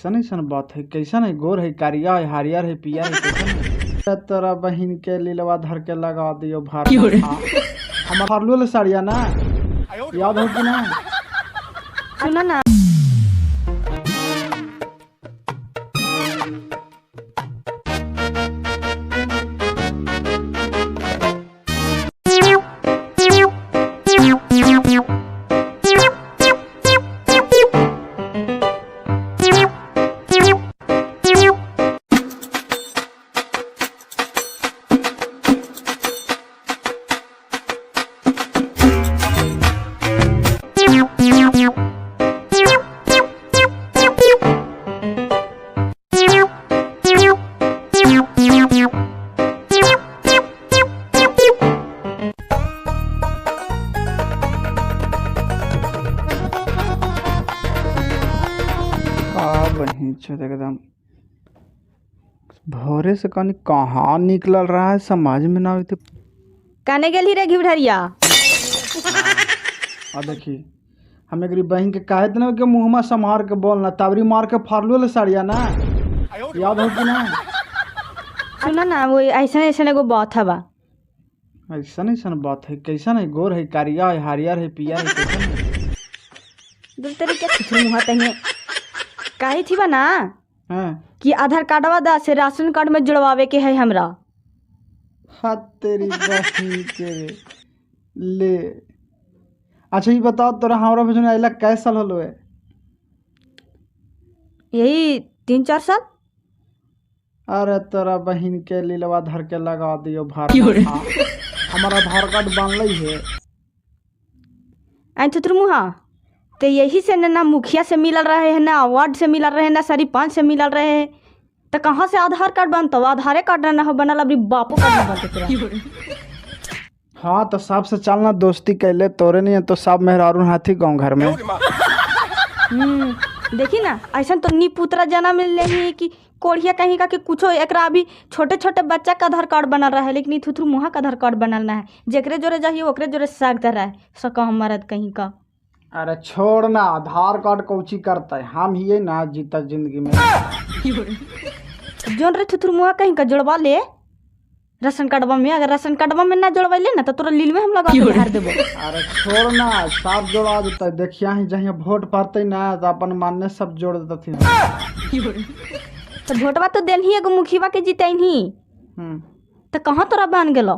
ऐसन ऐसन बात है, कैसन है, गोर है, कारिया है, हरियर है, पियर है, कैसन है? तोरा बहिन के लीलवा धर के लगा दियो भार। हमर फाड़लू ले साड़िया ना, याद हो कि ना? सुनो ना। का बहिन चोद, एकदम भोरे से कनी कहाँ निकलल रहा है, समाज में ना आते। काने गेली रे घिवढरिया? आ देखी, हम एकरी बहिन के काहे इतना के मुंहमा संभार के बोलना, ताबरी मार के फाड़लू ले साड़िया ना, याद हो कि ना? सुनो ना, वो ऐसन ऐसन एगो बात हवा। ऐसन ऐसन बात है, कैसन है, गोर है, कारिया है, हरियर है, पियर है, कैसन है? दूर तरीके थुथुर मुहा तने काहे थी बा ना हाँ। कि आधार कार्डवा दा से राशन कार्ड में जुड़वावे के है हमरा। हाँ तेरी बहिन के रे। ले अच्छा, ये बताओ, तोरा हमरा भेजने आइला कै साल होलो है? यही 3-4 साल। अरे तोरा बहिन के लीलवा धर के लगा दियो भार। हमारा आधार कार्ड बनलै है। आई थुथुर मुहा, तो यही से ना मुखिया से मिलल रहे है, ना वार्ड से मिलल रहे, ना सरपंच से मिलल रहे है, तो कहाँ से आधार कार्ड बनतो? आधारे कार्ड ना हो बनल, अभी बापो कार्ड ना बनतो तोरा। हाँ तो साहब से चलना दोस्ती कैले तोरे नहीं है तो साहब मेहरारून हाथी गाँव घर में। देखी ना, ऐसा तो नी पुतरा जन्म ले ही कि कोढ़िया कहीं का कि कुछो। एकरा अभी छोटे छोटे बच्चा का आधार कार्ड बनल रहा है, लेकिन ई थुथुर मुहा का आधार कार्ड बनल ना है। जेकरे जोरे जाइए ओकरे जोरे साग दे रहा है सका हम मरद कहीं का। अरे छोड़ ना, आधार कार्ड कौची करता है, हम ही ना जीता जिंदगी में। जोन रे थुथुर मुहा कहीं का, जोड़वा ले राशन कार्डवा में। अगर राशन कार्डवा में ना जोड़वा ले ना तो तोरा लीलवे हम लगा के झाड़ देबो। अरे छोड़ ना, सब जोड़ा देता, देखिया ही जहिया वोट पड़ते ना तो अपन मान्य सब जोड़ देती। तो वोटवा तो देलही एगो मुखिया के जितैनी, तो कहाँ तोरा बन गेलो?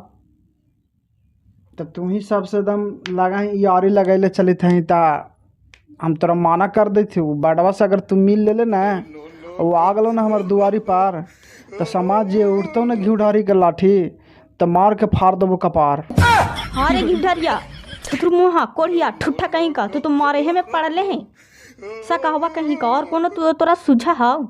तो तू ही सबसे एकदम लगा ही यारी लगैले चलित हई, ता हम तोरा माना कर दै थी। बड़वा से अगर तू मिल ले ले ना, वो आ गलो ना हमार दुआरी पर, तो समाज जे उठतो ना घिउढारी के लाठी तो मार के फाड़ देबो कपार। हाँ रे घिउढरिया, थुथुर मुहा कोढ़िया ठुठा कहीं का, तू तो मारे हे में पड़ले हैं सकहवा कहीं का, और कोनो तोरा सुझा हाव?